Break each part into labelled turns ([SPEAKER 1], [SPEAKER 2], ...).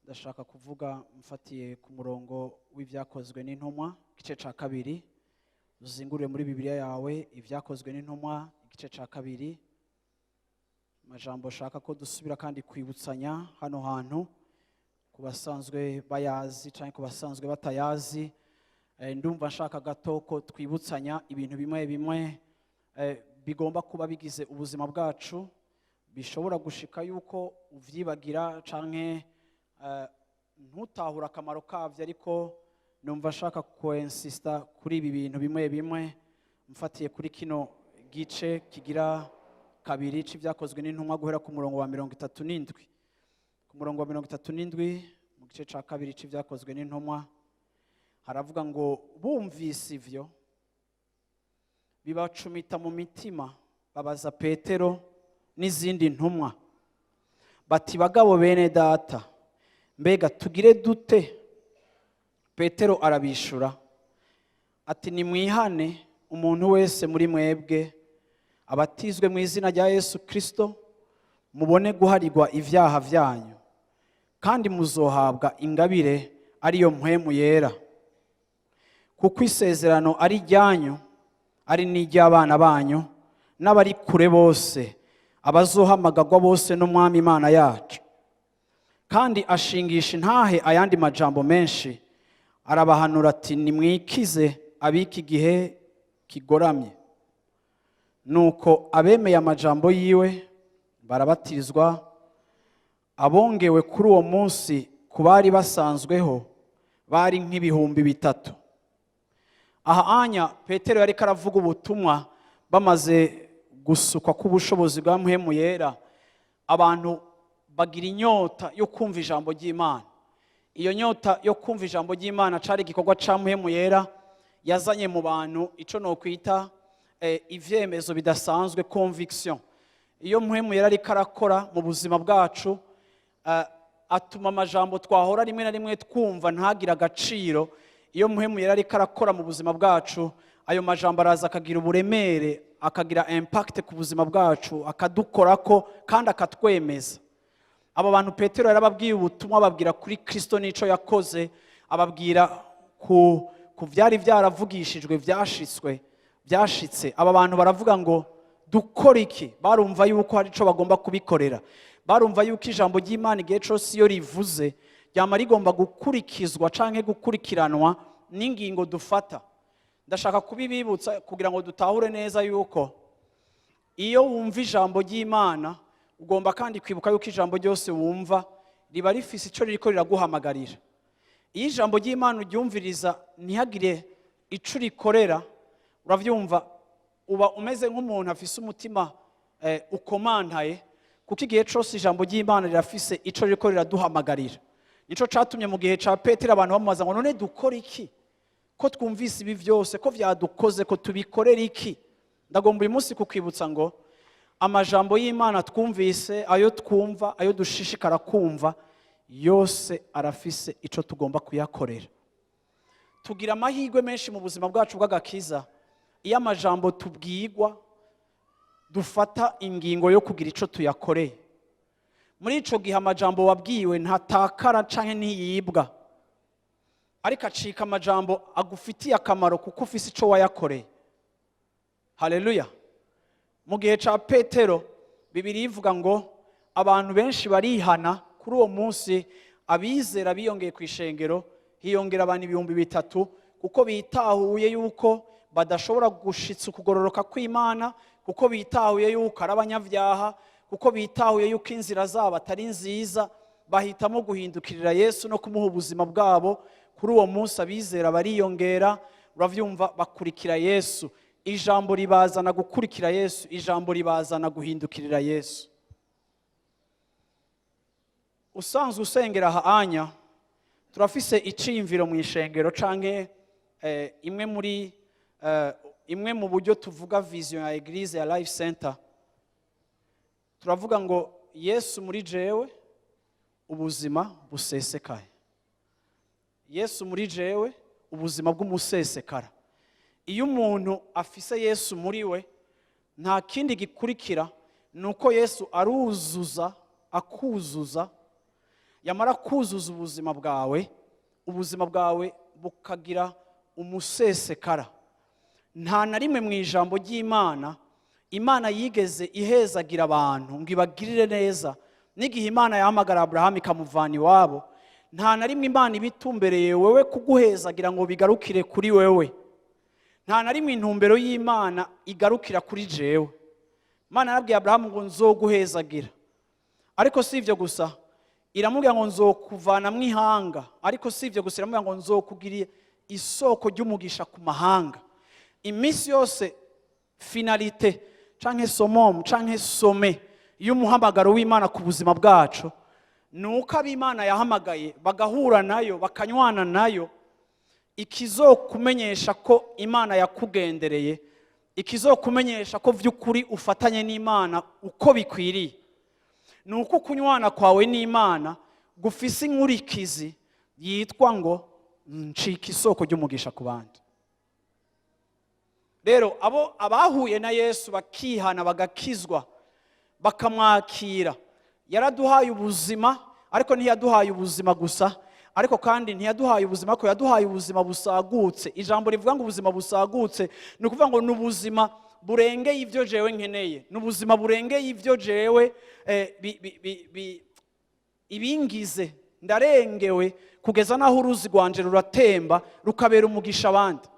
[SPEAKER 1] Ndashaka kuvuga mfatiye ku murongo w'Ibyakozwe n'Intumwa, igice cya kabiri. Uzingurire muri Bibiliya yawe Ibyakozwe n'Intumwa, igice cya kabiri. Amajambo ashaka ko dusubira kandi kwibutsanya hano hantu, ku basanzwe bayazi cyangwa ku basanzwe batayazi. Ndumva nshaka gato ko twibutsanya ibintu bimwe bimwe bigomba kuba bigize ubuzima bwacu, bishobora gushika yuko uvyibagira canke ntutahure akamaro kavyo. Ariko numva nshaka kwensista kuri ibi bintu bimwe bimwe mfatiye kuri kino gice kigira kabiri c'Ibyakozwe n'Intumwa, guhera ku murongo wa 37. Ku murongo wa 37 mu gice ca kabiri c'Ibyakozwe n'Intumwa haravuga ngo: "Bumvise ivyo, bibacumita mu mitima, babaza Petero n'izindi ntumwa bati: 'Bagabo bene data, mbega tugire dute?' Petero arabishura ati: 'Nimwihane, umuntu wese muri mwebwe abatizwe mu izina rya Yesu Kirisito, mubone guharirwa ibyaha byanyu, kandi muzohabwa ingabire ariyo Mpwemu Yera. Kuko isezerano ari iryanyu, ari n'iry'abana banyu, n'abari kure bose, abazohamagarwa bose n'Umwami Imana yacu.' Kandi ashingisha intahe ayandi majambo menshi, arabahanura ati: 'Nimwikize ab'iki gihe kigoramye.' Nuko abemeye amajambo yiwe barabatizwa. Abongewe kuri uwo munsi ku bari basanzweho bari nk'ibihumbi 3." Aha anya Petero yariko aravuga ubutumwa bamaze gusukwa k'ubushobozi bwa Mpwemu Yera. Abantu bagira inyota yo kumva ijambo ry'Imana. Iyo nyota yo kumva ijambo ry'Imana cari igikorwa ca Mpwemu Yera yazanye mu bantu, ico nokwita ivyemezo bidasanzwe, conviction. Iyo Mpwemu Yera ariko arakora mu buzima bwacu, atuma amajambo twahora rimwe na rimwe twumva ntagire agaciro. Iyo Mpwemu Yera ariko arakora mu buzima bwacu, ayo majambo araza akagira uburemere, akagira impact ku buzima bwacu, akadukorako kandi akatwemeza. Abo bantu Petero yarababwiye ubutumwa, ababwira kuri Kristo n'ico yakoze, ababwira ku byari byaravugishijwe, byashitswe, byashitse. Aba bantu baravuga ngo: "Dukora iki?" Barumva yuko hari ico bagomba kubikorera. Barumva yuko ijambo ry'Imana igihe cose iyo rivuze ryama rigomba gukurikizwa canke gukurikiranwa n'ingingo dufata. Ndashaka kubibibutsa kugira ngo dutahure neza yuko iyo wumva ijambo ry'Imana, ugomba kandi kwibuka yuko ijambo ryose wumva riba rifise ico ririko riraguhamagarira. Iyo ijambo ry'Imana uryumviriza ntihagire ico urikorera, uravyumva, uba umeze nk'umuntu afise umutima ukomantaye, kuko igihe cose ijambo ry'Imana rirafise ico ririko riraduhamagarira. Nico catumye mu gihe ca Petero abantu bamubaza ngo: "None dukora iki, ko twumvise ibi byose, ko vyadukoze, ko tubikorera iki?" Ndagomba uyu munsi kukwibutsa ngo amajambo y'Imana twumvise, ayo twumva, ayo dushishikara kumva yose, arafise ico tugomba kuyakorera. Tugira amahirwe menshi mu buzima bwacu bw'agakiza iyo amajambo tubwigwa dufata ingingo yo kugira ico tuyakoreye. Muri ico gihe amajambo wabwiwe ntatakara canke ntiyibwa, ariko acika amajambo agufitiye akamaro kuko ufise ico wayakoreye. Haleluya! Mu gihe ca Petero, Bibiliya ivuga ngo abantu benshi barihana. Kuri uwo munsi abizera biyongeye ku ishengero, hiyongera abantu 3000, kuko bitahuye yuko badashobora gushitsa ukugororoka kw'Imana, kuko bitahuye yuko ari abanyabyaha, kuko bitahuye yuko inzira zabo atari nziza. Bahitamo guhindukirira Yesu no kumuha ubuzima bwabo. Kuri uwo munsi abizera bariyongera, uravyumva, bakurikira Yesu. Ijambo ribazana gukurikira Yesu, ijambo ribazana guhindukirira Yesu. Usanzwe usengera aha anya, turafise iciyumviro mu ishengero canke imwe mu buryo tuvuga vision ya Église ya Life Center. Turavuga ngo Yesu muri jewe, ubuzima busesekaye. Yesu muri jewe, ubuzima bw'umusesekara. Iyo umuntu afise Yesu muri we, nta kindi gikurikira, ni uko Yesu aruzuza, akuzuza. Yamara kuzuza ubuzima bwawe, ubuzima bwawe bukagira umusesekara. Nta na rimwe mu ijambo ry'Imana Imana yigeze ihezagira abantu ngo ibagirire neza. N'igihe Imana yahamagara Aburahamu ikamuvana iwabo, nta na rimwe Imana iba itumbereye wewe kuguhezagira ngo bigarukire kuri wewe. Nta na rimwe intumbero y'Imana igarukira kuri jewe. Imana yarabwiye Aburahamu ngo nzoguhezagira, ariko si ibyo gusa, iramubwira ngo nzokuvanamwo ihanga. Ariko si ibyo gusa, iramubwira ngo nzokugira isoko ry'umugisha ku mahanga. Iminsi yose finalité canke summum canke sommet y'umuhamagaro w'Imana ku buzima bwacu ni uko ab'Imana yahamagaye bagahura nayo, bakanywana nayo. Ikizokumenyesha ko Imana yakugendereye, ikizokumenyesha ko by'ukuri ufatanye n'Imana uko bikwiriye, ni uko kunywana kwawe n'Imana gufise inkurikizi yitwa ngo ncika isoko ry'umugisha ku bandi. Rero abo abahuye na Yesu, bakihana, bagakizwa, bakamwakira, yaraduhaye ubuzima. Ariko ntiyaduhaye ubuzima gusa, ariko kandi ntiyaduhaye ubuzima, ariko yaduhaye ubuzima busagutse. Ijambo rivuga ngo ubuzima busagutse, ni ukuvuga ngo ni ubuzima burengeye ibyo jewe nkeneye, ni ubuzima burengeye ibyo jewe ibingize. Ndarengewe kugeza n'aho uruzi rwanje ruratemba rukabera umugisha abandi.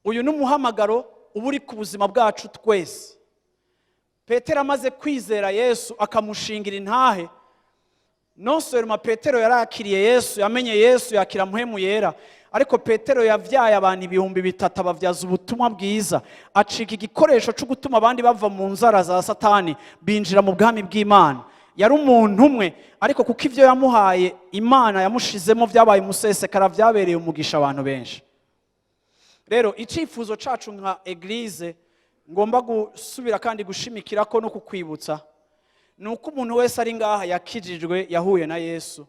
[SPEAKER 1] Uyu ni umuhamagaro uba uri ku buzima bwacu twese. Petero amaze kwizera Yesu, akamushingira intahe, non seulement Petero yarakiriye Yesu, yamenye Yesu, yakira Muhemu Yera, ariko Petero yavyaye abantu 3000, abavyaza ubutumwa bwiza, acika igikoresho cyo gutuma abandi bava mu nzara za Satani binjira mu bwami bw'Imana. Yari umuntu umwe, ariko kuko ivyo yamuhaye, Imana yamushizemo, vyabaye umusesekara, vyabereye umugisha abantu benshi. Rero icyifuzo cacu nka église, ngomba gusubira kandi gushimikira ko no kukwibutsa, ni uko umuntu wese ari ngaha yakijijwe, yahuye na Yesu,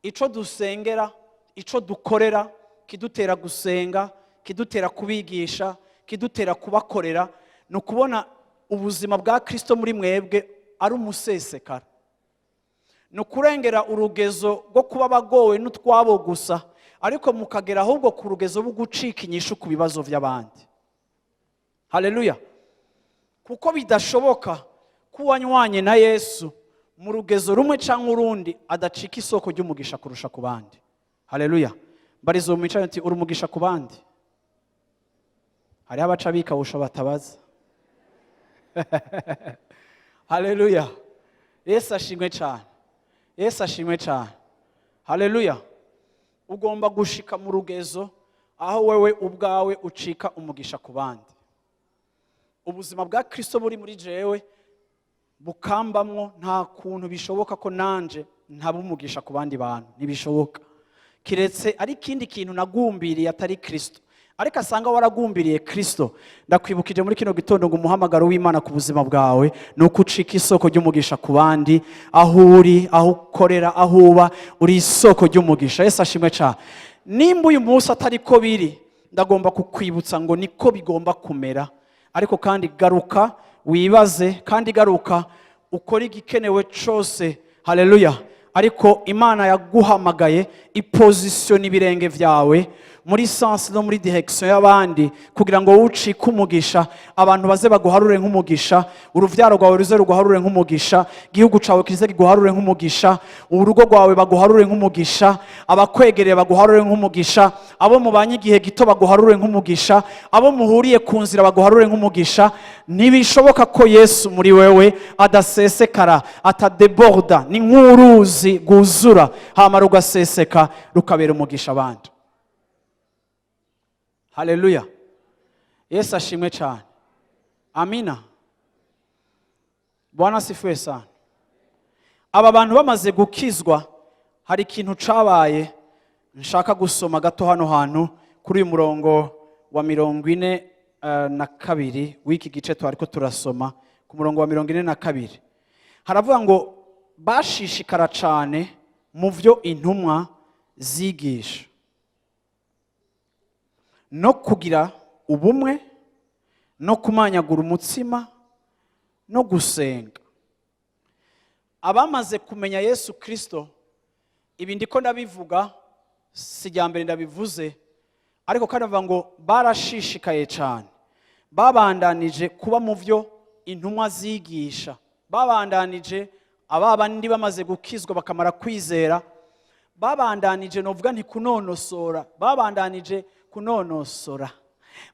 [SPEAKER 1] ico dusengera, ico dukorera, kidutera gusenga, kidutera kubigisha, kidutera kubakorera, ni ukubona ubuzima bwa Kristo muri mwebwe ari umusesekara. Ni ukurengera urugezo rwo kuba bagowe n'utwabo gusa, ariko mukagera ahubwo ku rugezo rwo gucika inyishu ku bibazo by'abandi. Haleluya! Kuko bidashoboka ko uwanywanye na Yesu mu rugezo rumwe cyangwa urundi adacika isoko ry'umugisha kurusha ku bandi. Haleluya! Mbariza uwo mwicaye ati: "Uri umugisha ku bandi?" Hariho abaca bikawusha batabaza. Haleluya! Yesu ashimwe cyane, Yesu ashimwe cyane. Haleluya! Ugomba gushika mu rugezo aho wewe ubwawe ucika umugisha ku bandi. Ubuzima bwa Kristo buri muri jewe bukambamwo, nta kuntu bishoboka ko nanje ntaba umugisha ku bandi bantu. Ntibishoboka, kiretse ari ikindi kintu nagumbiriye atari Kristo. Ariko asanga waragumbiriye Kristo, ndakwibukije muri kino gitondo ngo umuhamagaro w'Imana ku buzima bwawe ni uko ucika isoko ry'umugisha ku bandi. Aho uri, aho ukorera, aho uba, uri isoko ry'umugisha. Yesu ashimwe cyane. Nimba uyu munsi atari ko biri, ndagomba kukwibutsa ngo niko bigomba kumera. Ariko kandi garuka wibaze, kandi garuka ukore igikenewe cyose. Haleluya! Ariko Imana yaguhamagaye ipozisiyona ibirenge byawe muri sens no muri direction y'abandi, kugira ngo ucike umugisha, abantu baze baguharure nk'umugisha, uruvyaro rwawe ruze ruguharure nk'umugisha, igihugu cawe kize kiguharure nk'umugisha, urugo rwawe baguharure nk'umugisha, abakwegereye baguharure nk'umugisha, abo mubanye igihe gito baguharure nk'umugisha, abo muhuriye ku nzira baguharure nk'umugisha. Ntibishoboka ko Yesu muri wewe adasesekara, atadeborda. Ni nk'uruzi rwuzura hama rugaseseka, rukabera umugisha abandi. Haleluya! Yesu ashimwe cyane. Amina. Bwana asifiwe sana. Aba bantu bamaze gukizwa, hari ikintu cabaye nshaka gusoma gato hano hantu kuri uyu murongo wa 42 w'iki gice twariko turasoma. Ku murongo wa 42 haravuga ngo bashishikara cane mu vyo intumwa zigisha, no kugira ubumwe, no kumanyagura umutsima, no gusenga. Abamaze kumenya Yesu Kirisito, ibi ndiko ndabivuga si irya mbere ndabivuze, ariko kandi bavuga ngo barashishikaye cyane, babandanije kuba mu byo intumwa zigisha, babandanije aba bandi bamaze gukizwa bakamara kwizera, babandanije, novuga nti kunonosora, babandanije kunonosora,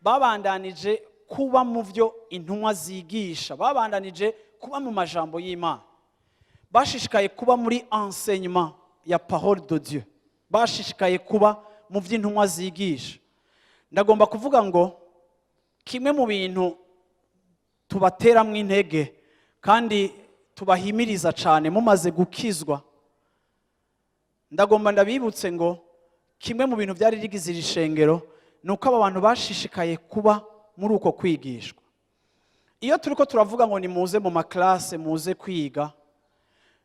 [SPEAKER 1] babandanije kuba mu byo intumwa zigisha, babandanije kuba mu majambo y'Imana, bashishikaye kuba muri enseignement ya parole de Dieu, bashishikaye kuba mu byo intumwa zigisha. Ndagomba kuvuga ngo kimwe mu bintu tubateramwo intege kandi tubahimiriza cyane mumaze gukizwa, ndagomba ndabibutse ngo kimwe mu bintu byari bigize iri shengero ni uko aba bantu bashishikaye kuba muri uko kwigishwa. Iyo turi ko turavuga ngo nimuze mu ma classes, muze kwiga,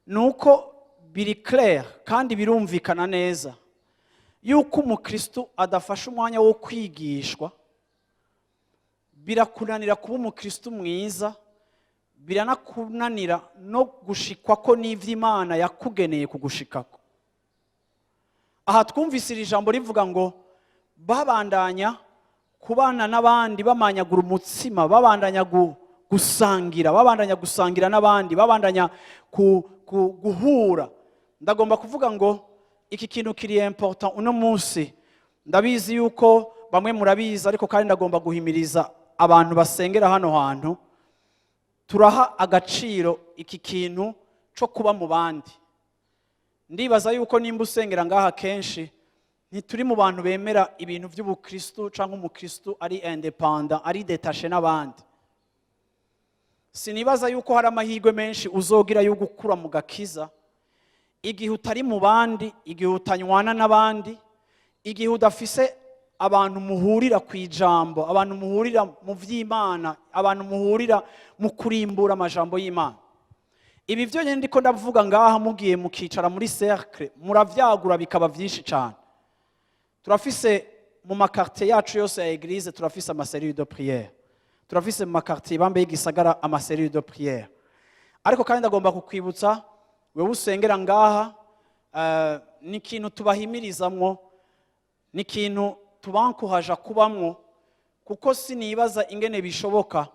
[SPEAKER 1] ni uko biri clair kandi birumvikana neza yuko umukristo adafashe umwanya wo kwigishwa, birakunanira kuba umukristo mwiza, biranakunanira no gushikwa ko n'ivy'Imana yakugeneye kugushikako. Aha twumvise iri jambo rivuga ngo babandanya kubana n'abandi, bamanyagura umutsima, babandanya gusangira, babandanya gusangira n'abandi, babandanya guhura. Ndagomba kuvuga ngo iki kintu kiri important uno munsi. Ndabizi yuko bamwe murabizi, ariko kandi ndagomba guhimiriza abantu basengera hano hantu. Turaha agaciro iki kintu cyo kuba mu bandi. Ndibaza yuko nimba usengera ngaha kenshi, ntituri mu bantu bemera ibintu by'ubukristu cyangwa umukristu ari indépendant, ari détaché n'abandi. Sinibaza yuko hari amahirwe menshi uzogira yo gukura mu gakiza igihe utari mu bandi, igihe utanywana n'abandi, igihe udafise abantu muhurira ku ijambo, abantu muhurira mu by'Imana, abantu muhurira mu kurimbura amajambo y'Imana. Ibi byonyine ndiko ndavuga ngaha, mugiye mukicara muri cercle, muravyagura bikaba byinshi cyane. Turafise mu ma quartiers yacu yose ya église, turafise ama cellules de prière, turafise mu ma quartiers bambe y'igisagara ama cellules de prière. Ariko kandi ndagomba kukwibutsa wewe usengera ngaha, ni ikintu tubahimirizamwo, ni ikintu tubankuhaja kubamwo, kuko sinibaza ingene bishoboka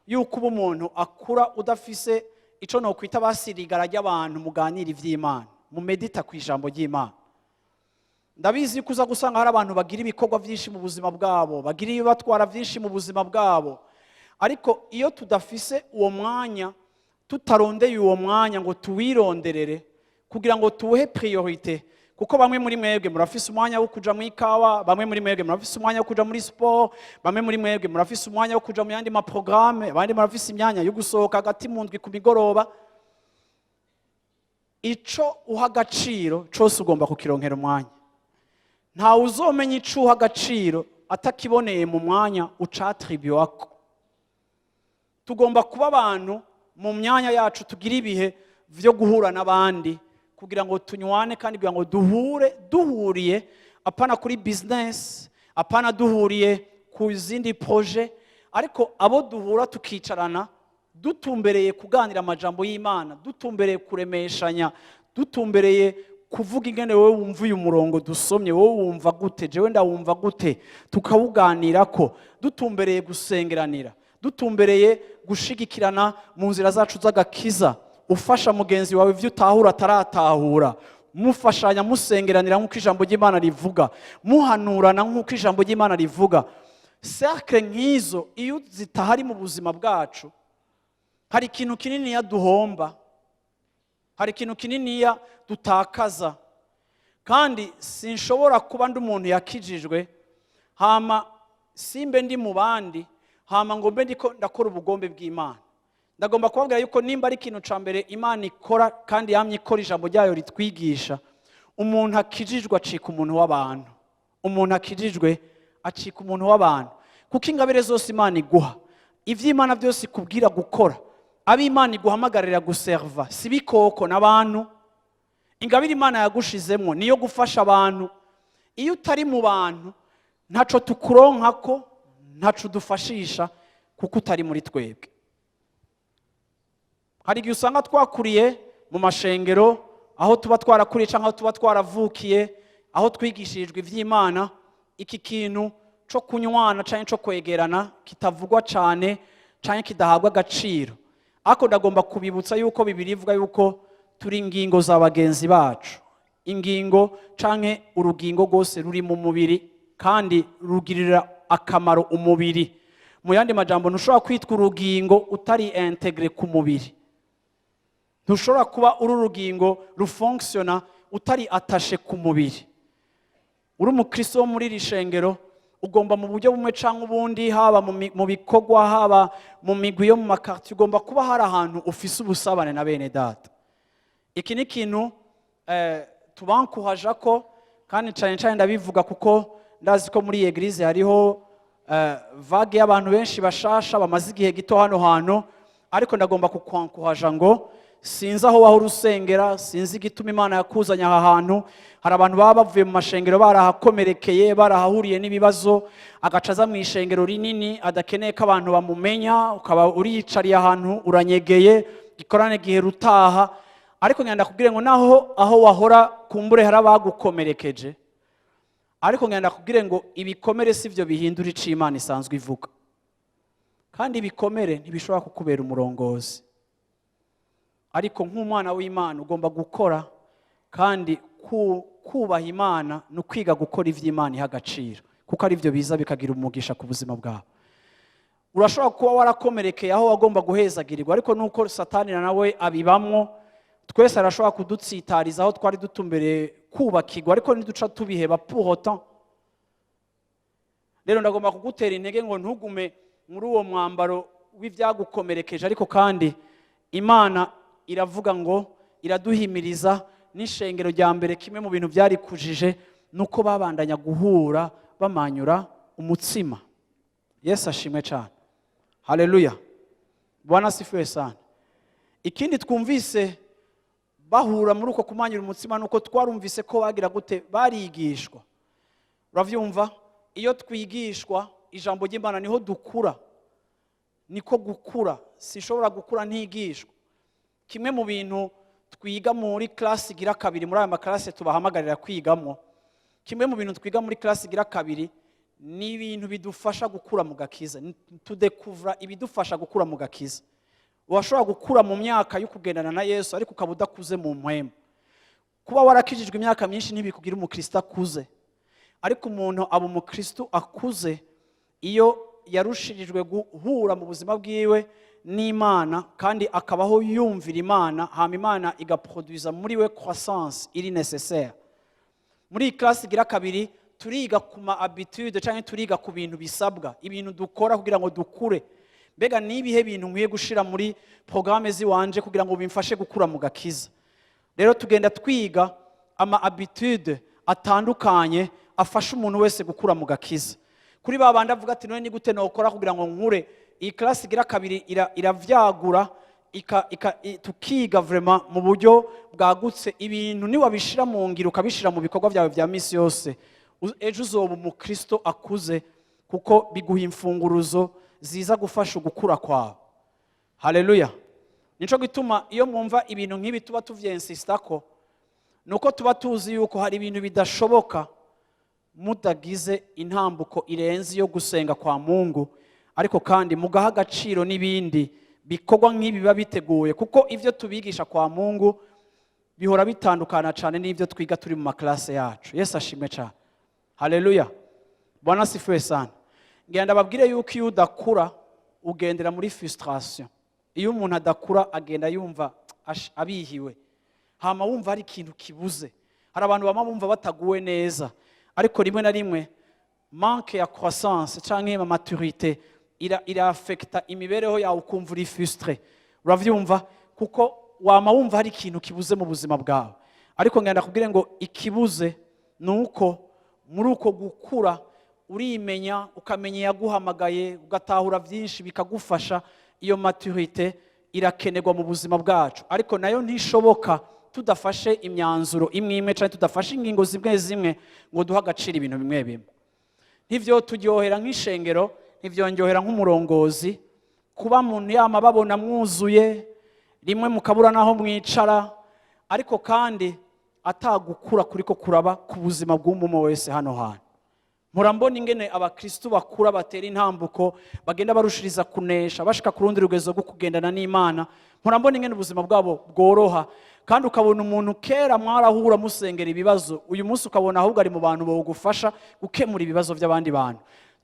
[SPEAKER 1] yuko uba umuntu akura udafise ico nokwita basirigara ry'abantu muganira ivy'Imana, mumedita ku ijambo ry'Imana. Ndabizi yuko uza gusanga hari abantu bagira ibikorwa byinshi mu buzima bwabo, bagira ibibatwara byinshi mu buzima bwabo, ariko iyo tudafise uwo mwanya, tutarondeye uwo mwanya ngo tuwironderere kugira ngo tuwuhe priorité, kuko bamwe muri mwebwe murafise umwanya wo kuja mu ikawa, bamwe muri mwebwe murafise umwanya wo kuja muri sport, bamwe muri mwebwe murafise umwanya wo kuja mu yandi ma programmes, abandi murafise imyanya yo gusohoka hagati mu ndwi ku migoroba. Ico uha agaciro cose ugomba kukironkera umwanya. Ntawe uzomenya ico uha agaciro atakiboneye mu mwanya ucatribuwako. Tugomba kuba abantu mu myanya yacu tugira ibihe vyo guhura n'abandi kugira ngo tunywane kandi kugira ngo duhure duhuriye, apana kuri business, apana duhuriye ku zindi projets, ariko abo duhura tukicarana dutumbereye kuganira amajambo y'Imana, dutumbereye kuremeshanya, dutumbereye kuvuga ingene wowe wumva uyu murongo dusomye, wowe wumva gute, jewe ndawumva gute, tukawuganirako, dutumbereye gusengeranira, dutumbereye gushigikirana mu nzira zacu z'agakiza, ufasha mugenzi wawe ibyo utahura ataratahura, mufashanya, musengeranira nk'uko ijambo ry'Imana rivuga, muhanurana nk'uko ijambo ry'Imana rivuga. Cercle nk'izo iyo zitahari mu buzima bwacu, hari ikintu kininiya duhomba, hari ikintu kininiya dutakaza. Kandi sinshobora kuba ndi umuntu yakijijwe hama simbe ndi mu bandi. Hama ngo mbe ndiko ndakora ubugombe bw'Imana. Ndagomba kubabwira yuko nimba ari ikintu ca mbere Imana ikora kandi yamye ikora, ijambo ryayo ritwigisha, umuntu akijijwe acika umuntu w'abantu. Umuntu akijijwe acika umuntu w'abantu, kuko ingabire zose Imana iguha, ivy'Imana byose ikubwira gukora, abo Imana iguhamagarira guserva, si bikoko n'abantu. Ingabire Imana yagushizemwo niyo gufasha abantu. Iyo utari mu bantu, ntaco tukuronkako, ntaco udufashisha, kuko utari muri twebwe. Hari igihe usanga twakuriye mu mashengero, aho tuba twarakuriye cyangwa aho tuba twaravukiye, aho twigishirijwe iby'Imana, iki kintu cyo kunywana cyangwa cyo kwegerana kitavugwa cyane cyangwa kidahabwa agaciro. Ariko ndagomba kubibutsa yuko Bibiliya ivuga yuko turi ingingo za bagenzi bacu. Ingingo canke urugingo rwose ruri mu mubiri kandi rugirira akamaro umubiri. Mu yandi majambo, ntushobora kwitwa urugingo utari intégré ku mubiri. Ntushobora kuba uri urugingo rufonctionna utari attaché ku mubiri. Uri umukristo wo muri iri shengero, ugomba mu buryo bumwe cyangwa ubundi, haba mu bikorwa, haba mu migwi yo mu maquartier, ugomba kuba hari ahantu ufise ubusabane na bene data. Iki ni ikintu tubankuhaja ko, kandi cyane cyane ndabivuga kuko ndazi ko muri iyi église hariho vague y'abantu benshi bashasha bamaze igihe gito hano hantu. Ariko ndagomba kukwankuhaja ngo sinzi aho wahora usengera, sinzi igituma Imana yakuzanye aha hantu. Hari abantu baba bavuye mu mashengero barahakomerekeye, barahahuriye n'ibibazo, agaca aza mu ishengero rinini adakeneye ko abantu bamumenya, ukaba uriyicariye ahantu uranyegeye, gikorane igihe rutaha. Ariko ngenda kubwire ngo naho aho wahora kumbure hari abagukomerekeje, ariko ngenda kubwire ngo ibikomere si byo bihindura ico Imana isanzwe ivuga, kandi ibikomere ntibishobora kukubera umurongozi. Ariko nk'umwana w'Imana ugomba gukora, kandi kubaha Imana ni ukwiga gukora ivyo Imana iha agaciro, kuko ari byo biza bikagira umugisha ku buzima bwawe. Urashobora kuba warakomerekeye aho wagomba guhezagirirwa, ariko nuko Satani nawe abibamwo, twese arashobora kudutsitariza aho twari dutumbereye kubakirwa, ariko ntiduca tubiheba pour autant. Rero ndagomba kugutera intege ngo ntugume muri uwo mwambaro w'ibyagukomerekeje. Ariko kandi Imana iravuga ngo iraduhimiriza, n'ishengero rya mbere kimwe mu bintu byarikujije ni uko babandanya guhura bamanyura umutsima. Yesu ashimwe cyane, haleluya, Bwana asifiwe sana. Ikindi twumvise bahura muri uko kumanyura umutsima, nuko twarumvise ko bagira gute? Barigishwa. Urabyumva, iyo twigishwa ijambo ry'Imana niho dukura, niko gukura. Sinshobora gukura ntigishwa. Kimwe mu bintu twiga muri classe igira kabiri, muri aya maclasses tubahamagarira kwigamo, kimwe mu bintu twiga muri classe igira kabiri ni ibintu bidufasha gukura mu gakiza. Tudécouvra ibidufasha gukura mu gakiza. Washobora gukura mu myaka yo kugendana na Yesu, ariko ukaba udakuze mu mpwemu. Kuba warakijijwe imyaka myinshi ntibikugira umukristo akuze, ariko umuntu aba umukristo akuze iyo yarushirijwe guhura mu buzima bwiwe n'Imana, kandi akabaho yumvira Imana, hama Imana igaproduiza muri we croissance iri nécessaire. Muri iyi classe igira kabiri turiga ku ma habitude, cyangwa turiga ku bintu bisabwa, ibintu dukora kugira ngo dukure. Mbega ni ibihe bintu nkwiye gushira muri programme ziwanje kugira ngo bimfashe gukura mu gakiza? Rero tugenda twiga ama habitude atandukanye afasha umuntu wese gukura mu gakiza. Kuri ba bandi avuga ati: "None ni gute nokora kugira ngo nkure?" Iyi classe igira kabiri iravyagura, tukiga vraiment mu buryo bwagutse ibintu niwabishira mu ngiro, ukabishira mu bikorwa byawe bya misi yose, ejo uzoba umukristo akuze, kuko biguha imfunguruzo ziza gufasha ugukura kwawe. Haleluya! Nico gituma iyo mwumva ibintu nk'ibi tuba tuvyinsista ko nuko tuba tuzi yuko hari ibintu bidashoboka mudagize intambuko irenze iyo gusenga kwa Mungu, ariko kandi mugaha agaciro n'ibindi bikorwa nk'ibi biba biteguye, kuko ibyo tubigisha kwa Mungu bihora bitandukana cyane n'ibyo twiga turi mu maclasses yacu. Yesu ashimwe cyane, haleluya, Bwana asifiwe sana. Ngenda babwire yuko iyo udakura ugendera muri frustration. Iyo umuntu adakura agenda yumva abihiwe, hama wumva hari ikintu kibuze. Hari abantu bama bumva bataguwe neza, ariko rimwe na rimwe manque ya croissance canke ma maturité. Ira affecta imibereho yawe, ukumva uri frustré, uravyumva, kuko wama wumva hari ikintu kibuze mu buzima bwawe. Ariko ngenda kubwire ngo ikibuze ni uko muri uko gukura urimenya, ukamenya iyaguhamagaye, ugatahura byinshi bikagufasha. Iyo maturité irakenerwa mu buzima bwacu, ariko nayo ntishoboka tudafashe imyanzuro imwe imwe cyangwa tudafashe ingingo zimwe zimwe ngo duhe agaciro ibintu bimwe bimwe. Ntivyo turyohera nk'ishengero, ntivyongerera nk'umurongozi kuba muntu yama babona mwuzuye, rimwe mukabura n'aho mwicara, ariko kandi atagukura kuriko kuraba ku buzima bw'umwe wese hano hantu. Murambona ingene abakristu bakura, batera intambuko, bagenda barushiriza kunesha, bashika ku rundi rugezo rwo kugendana n'Imana. Murambona ingene ubuzima bwabo bworoha, kandi ukabona umuntu kera mwarahura musengera ibibazo, uyu munsi ukabona ahubwo ari mu bantu bogufasha gukemura ibibazo by'abandi bantu.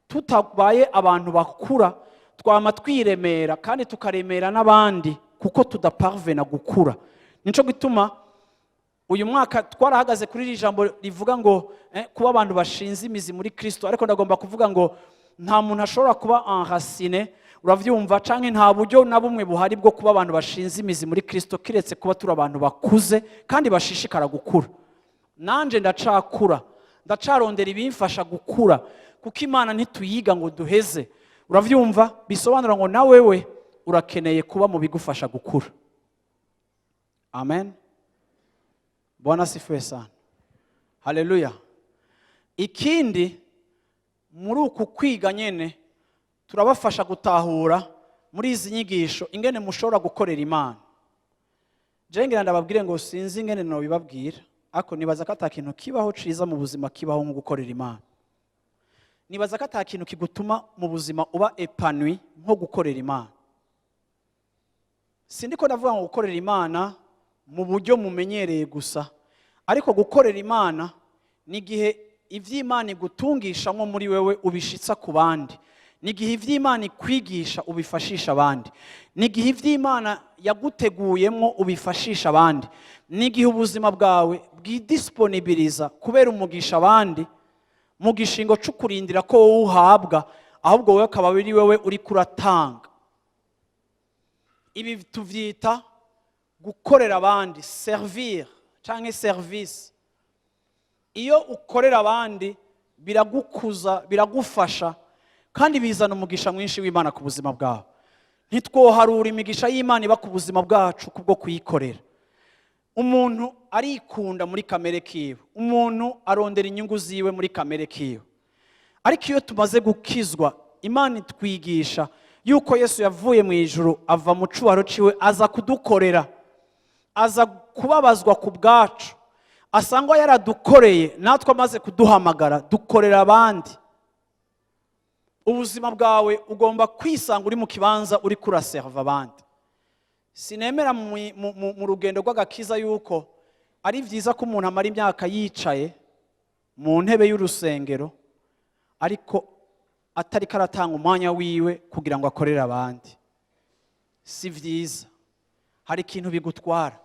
[SPEAKER 1] Tutabaye abantu bakura, twama twiremera kandi tukaremera n'abandi, kuko tudaparvena gukura. Nico gituma uyu mwaka twarahagaze kuri iri jambo rivuga ngo kuba abantu bashinze imizi muri Kristo. Ariko ndagomba kuvuga ngo nta muntu ashobora kuba enraciné, uravyumva, canke nta buryo na bumwe buhari bwo kuba abantu bashinze imizi muri Kristo kiretse kuba turi abantu bakuze kandi bashishikara gukura. Nanje ndacakura, ndacarondera ibimfasha gukura, kuko Imana ntituyiga ngo duheze, uravyumva. Bisobanura ngo na wewe urakeneye kuba mu bigufasha gukura. Amen. Bwana asifiwe sana. Haleluya. Ikindi, muri uku kwiga nyene turabafasha gutahura muri izi nyigisho ingene mushobora gukorera Imana. Je ngira ndababwire ngo sinzi ingene nobibabwira, ariko nibaza ko ata kintu kibaho ciza mu buzima kibaho nko gukorera Imana. Nibaza ko ata kintu kigutuma mu buzima uba épanoui nko gukorera Imana. Sindiko ndavuga ngo gukorera Imana mu buryo mumenyereye gusa, ariko gukorera Imana ni igihe iby'Imana igutungishamo muri wewe ubishitsa ku bandi, ni igihe iby'Imana ikwigisha ubifashisha abandi, ni igihe iby'Imana yaguteguyemo ubifashisha abandi, ni igihe ubuzima bwawe bwidisponibiliza kubera umugisha abandi mu gishingo cyo kurindira ko wowe uhabwa, ahubwo wowe akaba ari wowe uri kuratanga. Ibi tuvyita gukorera abandi, servir canke service. Iyo ukorera abandi biragukuza, biragufasha, kandi bizana umugisha mwinshi w'Imana ku buzima bwawe. Ntitwoharura imigisha y'Imana iba ku buzima bwacu kubwo kuyikorera. Umuntu arikunda muri kamere kiwe, umuntu arondera inyungu ziwe muri kamere kiwe, ariko iyo tumaze gukizwa, Imana itwigisha yuko Yesu yavuye mu ijuru, ava mu cubahiro ciwe, aza kudukorera, aza kubabazwa ku bwacu, asangwa yaradukoreye. Natwe amaze kuduhamagara, dukorera abandi. Ubuzima bwawe ugomba kwisanga uri mu kibanza uri kuraserva abandi. Sinemera mu rugendo rw'agakiza yuko ari byiza ko umuntu amara imyaka yicaye mu ntebe y'urusengero, ariko atariko aratanga umwanya wiwe kugira ngo akorere abandi. Si byiza, hari ikintu bigutwara.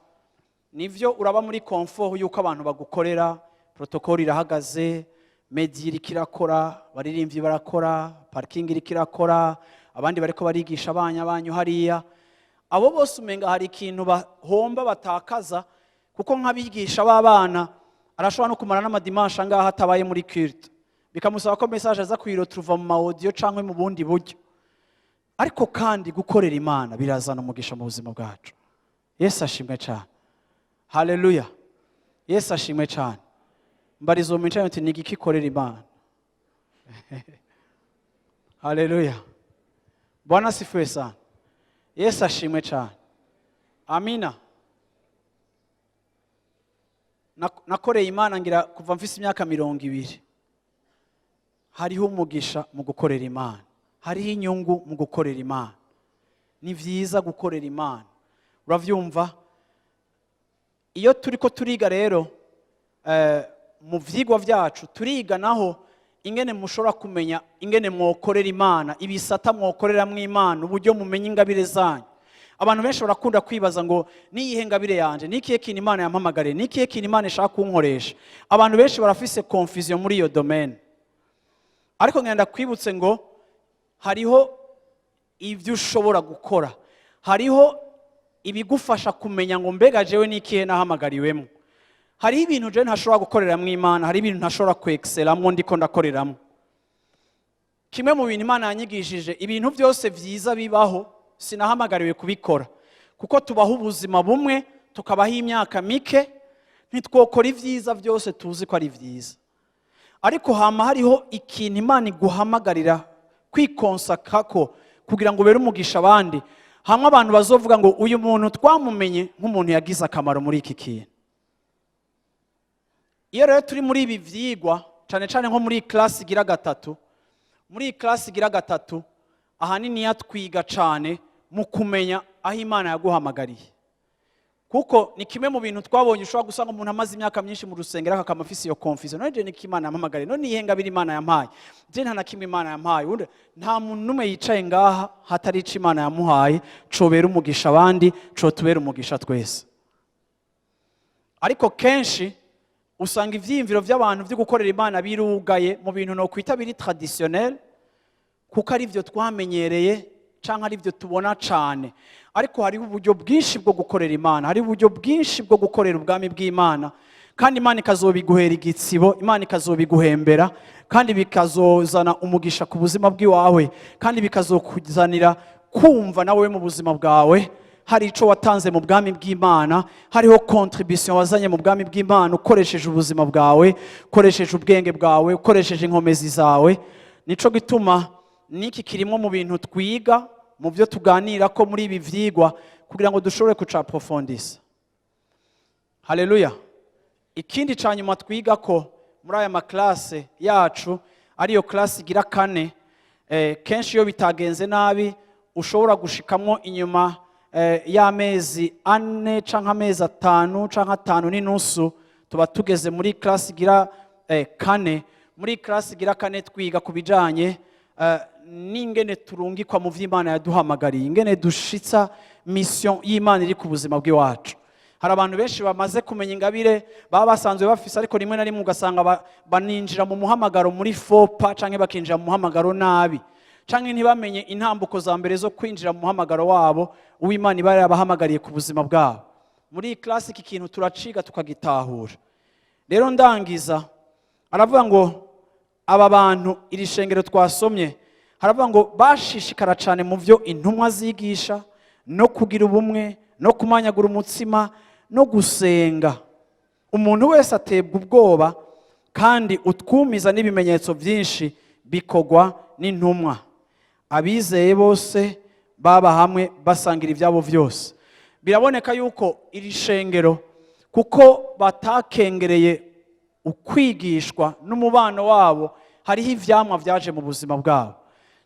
[SPEAKER 1] Nivyo, uraba muri confort yuko abantu bagukorera, protocole irahagaze, média iriko irakora, abaririmbyi barakora, parking iriko irakora, abandi bariko barigisha abana banyu hariya. Abo bose umenga hari ikintu bahomba, batakaza, kuko nk'abigisha b'abana arashobora no kumara n'amadimanshi angaha atabaye muri culte, bikamusaba ko message aza kuyiretrouva mu ma audio cyangwa mu bundi buryo. Ariko kandi gukorera Imana birazana umugisha mu buzima bwacu. Yesu ashimwe cyane. Haleluya. Yesu ashimwe cyane. Mbarizo mu mwicaye uti: "Ni igiki ikorera Imana?" Haleluya. Bwana asifiwe sana. Yesu ashimwe cyane. Amina. Nakoreye Imana ngira kuva mfise imyaka 20. Hariho umugisha mu gukorera Imana, hariho inyungu mu gukorera Imana. Ni byiza gukorera Imana, uravyumva. Iyo turi ko turiga rero, mu vyigwa vyacu turiga naho ingene mushobora kumenya ingene mwokorera Imana, ibisata mwokoreramwo Imana, uburyo mumenya ingabire zanyu. Abantu benshi barakunda kwibaza ngo: "Niyihe ngabire yanje? Ni ikihe kintu Imana yampamagariye? Ni ikihe kintu Imana ishaka kunkoresha?" Abantu benshi barafise confusion muri iyo domaine, ariko ngenda kwibutse ngo hariho Ibyo ushobora gukora, hariho ibigufasha kumenya ngo mbega jewe n'ikihe nahamagariwemo. Hariho ibintu jewe ntashobora gukoreramo Imana, hari ibintu ntashobora kwexcelamwo ndiko ndakoreramo. Kimwe mu bintu Imana yanyigishije, ibintu byose byiza bibaho sinahamagariwe kubikora, kuko tubaho ubuzima bumwe, tukabaho imyaka mike, ntitwokora ibyiza byose tuzi ko ari byiza. Ariko hama hariho ikintu Imana iguhamagarira kwiconsacra ko kugira ngo ubere umugisha abandi, hamwe abantu bazovuga ngo uyu muntu twamumenye nk'umuntu yagize akamaro muri iki kintu. Iyo rero turi muri ibi vyigwa, cyane cyane nko muri iyi classe igira gatatu, muri iyi classe igira gatatu ahanini yatwiga cyane mu kumenya aho Imana yaguhamagariye, kuko ni kimwe mu bintu twabonye. Ushobora gusanga umuntu amaze imyaka myinshi mu rusengero akaba afise iyo confusion: none je niki Imana yampamagariye? None iyihe ngabire Imana yampaye? Je nta na kimwe Imana yampaye. Ubundi nta muntu n'umwe yicaye ngaha hatari ico Imana yamuhaye cobera umugisha abandi, cotubera umugisha twese. Ariko kenshi usanga ivyiyumviro by'abantu byo gukorera Imana birugaye mu bintu no kwita biri traditionnel, kuko ari byo twamenyereye canke ari byo tubona cane. Ariko hariho uburyo bwinshi bwo gukorera Imana, hariho uburyo bwinshi bwo gukorera ubwami bw'Imana, kandi Imana ikazobiguhera igitsibo, Imana ikazobiguhembera, kandi bikazozana umugisha ku buzima bw'iwawe, kandi bikazokuzanira kumva nawe mu buzima bwawe hari ico watanze mu bwami bw'Imana, hariho contribution wazanye mu bwami bw'Imana, ukoresheje ubuzima bwawe, ukoresheje ubwenge bwawe, ukoresheje inkomezi zawe. Nico gituma n'iki kirimo mu bintu twiga, mu byo tuganira ko muri ibi vyigwa, kugira ngo dushobore kucapprofondissa. Haleluya! Ikindi ca nyuma twiga ko muri aya maclasses yacu, ariyo classe igira kane, kenshi iyo bitagenze nabi ushobora gushikamwo inyuma y'amezi 4 canke amezi 5 canke 5 n'inusu, tuba tugeze muri classe igira kane. Muri classe igira kane twiga ku bijanye n'ingene turungikwa mu vy'Imana yaduhamagariye, ingene dushitsa mission y'Imana iri ku buzima bw'iwacu. Hari abantu benshi bamaze kumenya ingabire baba basanzwe bafise, ariko rimwe na rimwe ugasanga baninjira mu muhamagaro muri fopa, canke bakinjira mu muhamagaro nabi, canke ntibamenye intambuko za mbere zo kwinjira mu muhamagaro wabo uw'Imana iba yarabahamagariye ku buzima bwabo. Muri iyi classe iki kintu turaciga, tukagitahura. Rero ndangiza, aravuga ngo aba bantu, iri shengero twasomye, haravuga ngo bashishikara cyane mu byo intumwa zigisha, no kugira ubumwe, no kumanyagura umutsima, no gusenga. Umuntu wese atebwa ubwoba, kandi utwumiza n'ibimenyetso byinshi bikorwa n'intumwa. Abizeye bose baba hamwe, basangira ibyabo byose. Biraboneka yuko iri shengero, kuko batakengereye ukwigishwa n'umubano wabo, hariho ivyamwa byaje mu buzima bwabo.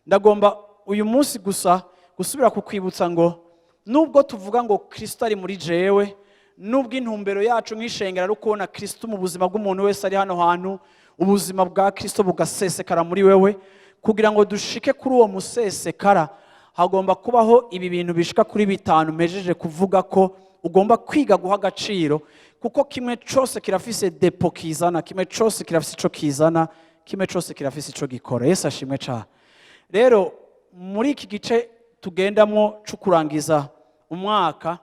[SPEAKER 1] Ndagomba uyu munsi gusa gusubira kukwibutsa ngo nubwo tuvuga ngo Kristo ari muri jewe, nubwo intumbero yacu nk'ishengero ari ukubona Kristo mu buzima bw'umuntu wese ari hano hantu, ubuzima bwa Kristo bugasesekara muri wewe, kugira ngo dushike kuri uwo musesekara hagomba kubaho ibi bintu bishika kuri bitanu mpejeje kuvuga ko ugomba kwiga guha agaciro, kuko kimwe cyose kirafise dépôt kizana, kimwe cyose kirafise ico kizana, kimwe cyose kirafise ico gikora. Yesu ashimwe cyane. Rero muri iki gice tugendamo cyo kurangiza umwaka,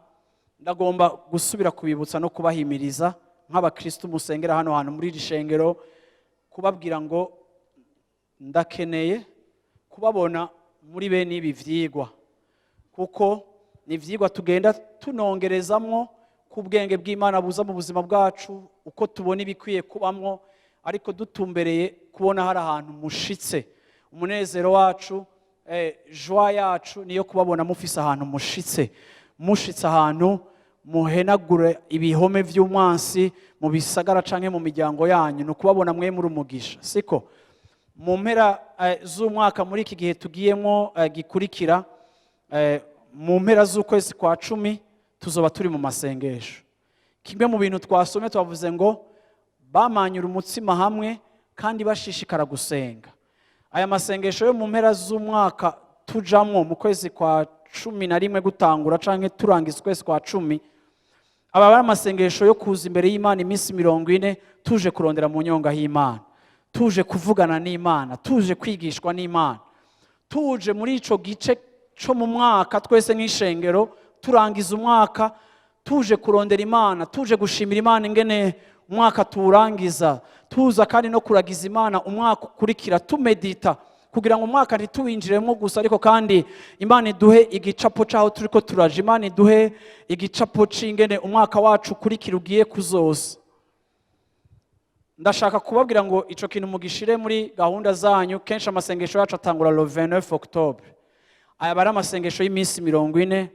[SPEAKER 1] ndagomba gusubira kubibutsa no kubahimiriza nk'abakristu musengera hano hantu muri iri shengero, kubabwira ngo ndakeneye kubabona muri bene ibi vyigwa, kuko ni ivyigwa tugenda tunongerezamwo ku bwenge bw'Imana buza mu buzima bwacu, uko tubona ibikwiye kubamwo, ariko dutumbereye kubona hari ahantu mushitse. Umunezero wacu, joie yacu niyo kubabona mufise ahantu mushitse, mushitse ahantu muhenagure ibihome vy'umwansi mu bisagara canke mu miryango yanyu. Ni ukubabona mwe muri umugisha, siko? Mu mpera z'umwaka, muri iki gihe tugiyemo gikurikira, mu mpera z'ukwezi kwa 10 tuzoba turi mu masengesho. Kimwe mu bintu twasomye, twavuze ngo bamanyura umutsima hamwe kandi bashishikara gusenga. Aya masengesho yo mu mpera z'umwaka tujamwo mu kwezi kwa 11 gutangura canke turangiza ukwezi kwa 10, aba ari amasengesho yo kuza imbere y'Imana iminsi 40, tuje kurondera mu nyonga y'Imana, tuje kuvugana n'Imana, tuje kwigishwa n'Imana, tuje muri ico gice. co mu mwaka, twese nk'ishengero turangiza umwaka, tuje kurondera Imana, tuje gushimira Imana ingene umwaka tuwurangiza, tuza kandi no kuragiza Imana umwaka ukurikira, tumedita kugira ngo umwaka ntituwinjiremo gusa, ariko kandi Imana iduhe igicapo c'aho turiko turaja, Imana iduhe igicapo c'ingene umwaka wacu ukurikira ugiye kuzoza. Ndashaka kubabwira ngo ico kintu mugishire muri gahunda zanyu. Kenshi amasengesho yacu atangura le 29 octobre. Aya aba ari amasengesho y'iminsi 40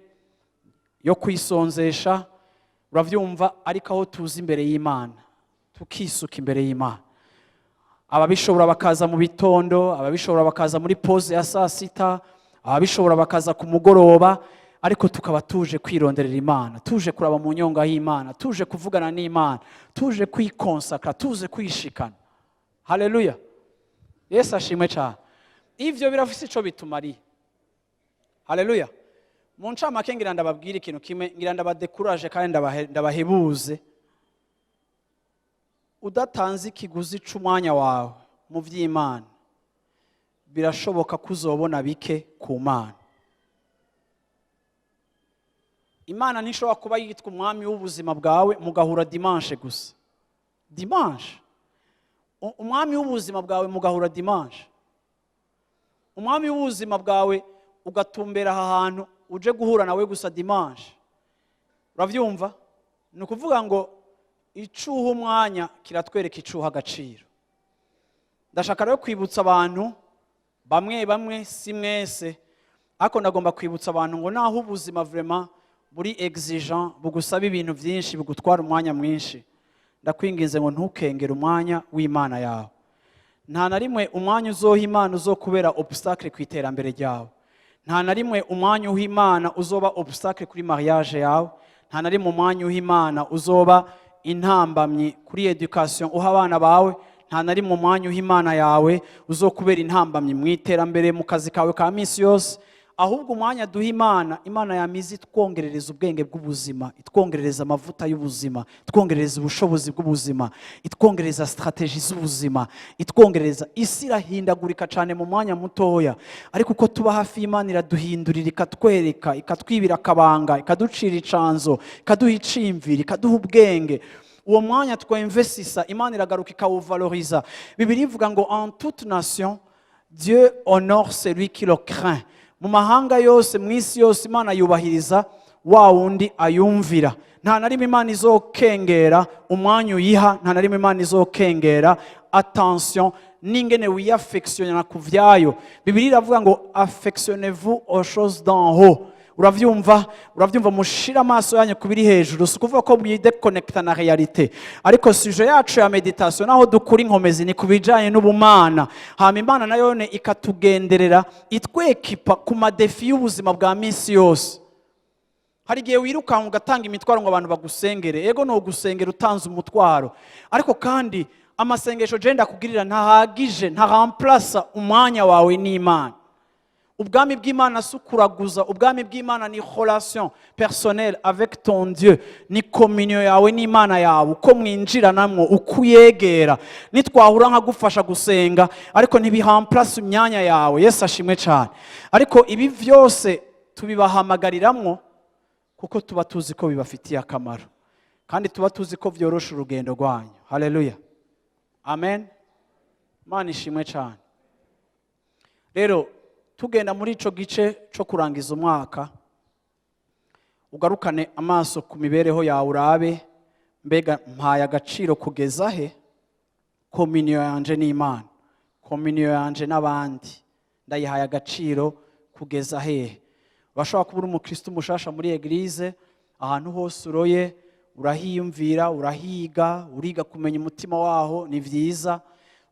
[SPEAKER 1] yo kwisonzesha, uravyumva, ariko aho tuza imbere y'Imana, tukisuka imbere y'Imana. Ababishobora bakaza mu bitondo, ababishobora bakaza muri pause ya saa sita, ababishobora bakaza ku mugoroba, ariko tukaba tuje kwironderera Imana, tuje kuraba mu nyonga y'Imana, tuje kuvugana n'Imana, tuje kwikonsakra, tuje kwishikana. Haleluya, Yesu ashimwe cyane. Ivyo birafise ico bitumariye. Haleluya. Mu ncamake, ngira ndababwire ikintu kimwe, ngira ndabadekuraje kandi ndabahebuze: udatanze ikiguzi c'umwanya wawe mu vy'Imana, birashoboka ko uzobona bike ku Mana. Imana ntishobora kuba yitwa umwami w'ubuzima bwawe mugahura dimanche gusa. Dimanche, umwami w'ubuzima bwawe mugahura dimanche, umwami w'ubuzima bwawe ugatumbera aha hantu uje guhura nawe gusa dimanche, uravyumva? Ni ukuvuga ngo icuha umwanya kiratwereka icuha agaciro. Ndashaka rero kwibutsa abantu bamwe bamwe, si mwese, ariko ndagomba kwibutsa abantu ngo naho ubuzima vraiment buri exigent, bugusaba ibintu byinshi, bugutwara umwanya mwinshi, ndakwinginze ngo ntukengere umwanya w'Imana yawe. Nta na rimwe umwanya uzoha Imana uzokubera obstacle ku iterambere ryawe. Nta na rimwe umwanya uha Imana uzoba obstacle kuri mariage yawe. Nta na rimwe umwanya uha Imana uzoba intambamyi kuri education uha abana bawe. Nta na rimwe umwanya uha Imana yawe uzokubera intambamyi mu iterambere, mu kazi kawe ka minsi yose. Ahubwo umwanya duha Imana, Imana yamize itwongerereza ubwenge bw'ubuzima, itwongerereza amavuta y'ubuzima, itwongerereza ubushobozi bw'ubuzima, itwongereza stratégie z'ubuzima, itwongereza. Isi irahindagurika cyane mu mwanya mutoya, ariko uko tuba hafi y'Imana, iraduhindurira, ikatwereka, ikatwibira akabanga, ikaducira icanzo, ikaduha icimvira, ikaduha ubwenge. Uwo mwanya twemvesisa, Imana iragaruka ikawuvaloriza. Bibiliya ivuga ngo: "En toute nation, Dieu honore celui qui le craint." Mu mahanga yose, mu isi yose, Imana yubahiriza wa wundi ayumvira. Nta na rimwe Imana izokengera umwanya uyiha. Nta na rimwe Imana izokengera attention n'ingene wiyafekisiona ku vyayo. Bibiliya iravuga ngo: "Affectionnez-vous aux choses d'en haut." Uravyumva? Uravyumva? Mushire amaso yanyu ku biri hejuru. Si ukuvuga ko mwidekonekita na réalité, ariko sujet yacu ya méditation, naho dukura inkomezi, ni ku bijanye n'ubumana. Hama Imana nayone ikatugenderera, itwekipa ku ma défis y'ubuzima bwa minsi yose. Hari igihe wirukanka ugatanga imitwaro ngo abantu bagusengere. Ego, ni ugusengera utanze umutwaro, ariko kandi amasengesho je ndakugirira ntahagije, ntaramplasa umwanya wawe n'Imana. Ubwami bw'Imana si ukuraguza. Ubwami bw'Imana ni relation personnelle avec ton Dieu, ni communion yawe n'Imana yawe, uko mwinjiranamwo, uko uyegera. Nitwahura nkagufasha gusenga, ariko ntibihamplasa imyanya yawe. Yesu ashimwe cyane. Ariko ibi byose tubibahamagariramwo kuko tuba tuzi ko bibafitiye akamaro, kandi tuba tuzi ko byorosha urugendo rwanyu. Haleluya, amen, Imana ishimwe cyane. Rero tugenda muri ico gice cyo kurangiza umwaka, ugarukane amaso ku mibereho yawe, urabe: mbega mpaye agaciro kugeza he communion yanje n'Imana? Communion yanje n'abandi ndayihaye agaciro kugeza hehe? Urashobora kuba uri umukristo mushasha muri église, ahantu hose uroye urahiyumvira, urahiga, uriga kumenya umutima waho, ni byiza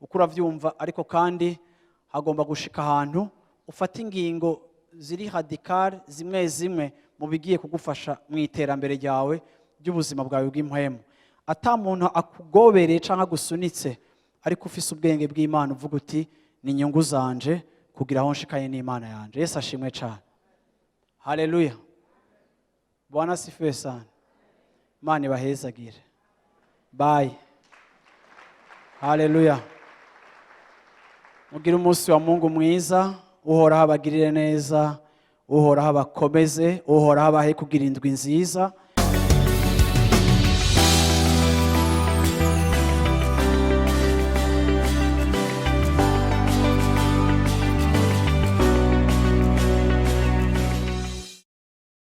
[SPEAKER 1] uko urabyumva, ariko kandi hagomba gushika ahantu ufata ingingo ziri radicales zimwe zimwe mu bigiye kugufasha mu iterambere ryawe ry'ubuzima bwawe bw'impwemu, ata muntu akugobereye cyangwa agusunitse, ariko ufise ubwenge bw'Imana, uvuga uti: "Ni inyungu zanje kugira aho nshikanye n'Imana yanje." Yesu ashimwe cyane. Haleluya, Bwana asifiwe sana. Imana ibahezagire. Bye. Haleluya. Mugire umunsi wa Mungu mwiza. Uhoraho abagirire neza. Uhoraho abakomeze, Uhoraho abahe kugira indwi nziza.